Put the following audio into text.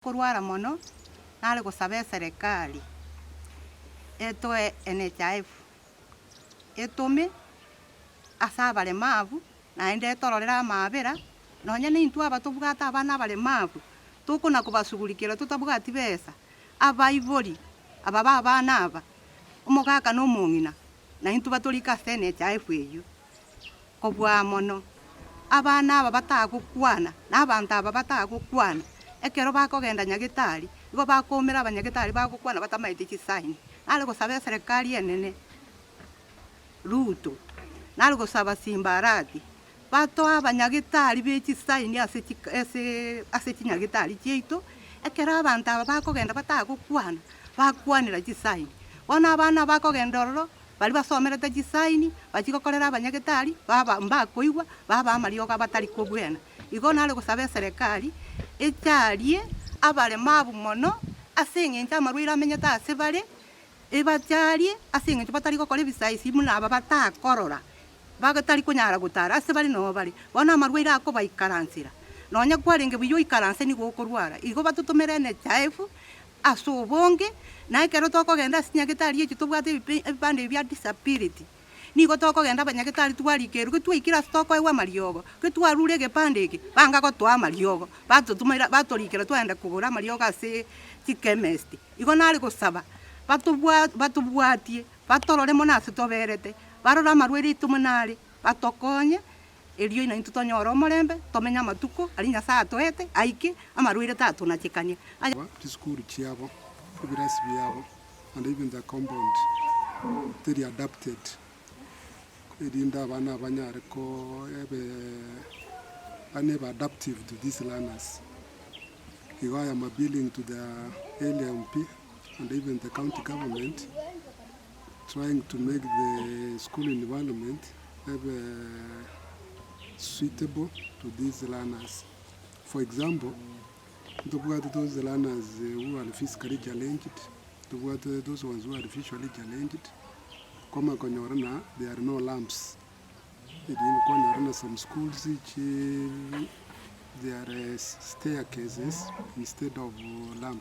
Korwara mono nare gosaba eserekari etoe NHIF etome ase abaremabu naende etororere amaabera nonye na intwe aba tobwate abana abaremabu tokona kobasugurikera totabwati besa, abaibori aba ba abana aba, omogaka na omong'ina naintwe batorike ase NHIF eywo. Kobua mono, abana aba batagokwana, na abanto aba batagokwana, ekero bakogenda nyagetari, igo bakoumera abanyagetari bagokwana batamaeti chisaini. Nare gosaba eserekari enene, Ruto, nare gosaba Simba Arati, batoe abanyagetari be chisaini ase chika ase ase chinyagetari chiaito, ekero abanto aba bakogenda batagokwana, bakwanera chisaini. Bono abana bakogenda ororo. Baria basomerete chisaini bachia gokorera abanyagetari baba mbakoigwa baba amariogo abatari kobwena. Igo nare gosaba eserekari echarie abaremabu mono ase eng'encho amarwaire amenyete ase bare, ebacharie ase eng'encho batari gokora ebisaisi buna aba batakorora, bagatari konyara gotara ase bare noo bare. Bono amarwaire akobaikaransera, nonya kwarenge buya oikaranse nigo okorwara. Igo batotomere NHIF Ase obonge, na ekero tokogenda ase chinyagetari echi tobwate ebipande ebi bia disability, nigo tokogenda abanyagetari twarikerwa, ki twaikire ase tokoegwa amariogo, ki twarure egepande eke, banga gotoa amariogo, batotomera batorikera twagenda kogora amariogo ase chichemist. Igo nare gosaba, batobwa batobwatie, batorore mono ase toberete, barore amarwaire aito buna are, batokonye. Erio naintwe tonyore omorembe, tomenye amatuko aria Nyasae atoete aike, amarwaire tatonachekanie. Aya. Chisukuru chiabo, ebirasi biabo and even the compound teri adapted erinde abana aba banyare ko ebe yaani ebe adaptive to these learners. Igo I am appealing to the area MP and even the county government trying to make the school environment ebe suitable to these learners. For example, ntobwate those learners who are physically challenged, ntobwate those ones who are visually challenged, kwamanya konyora ng'a there are no lamps, erinde kwanyora ng'a some schools chi there are staircases instead of lamps.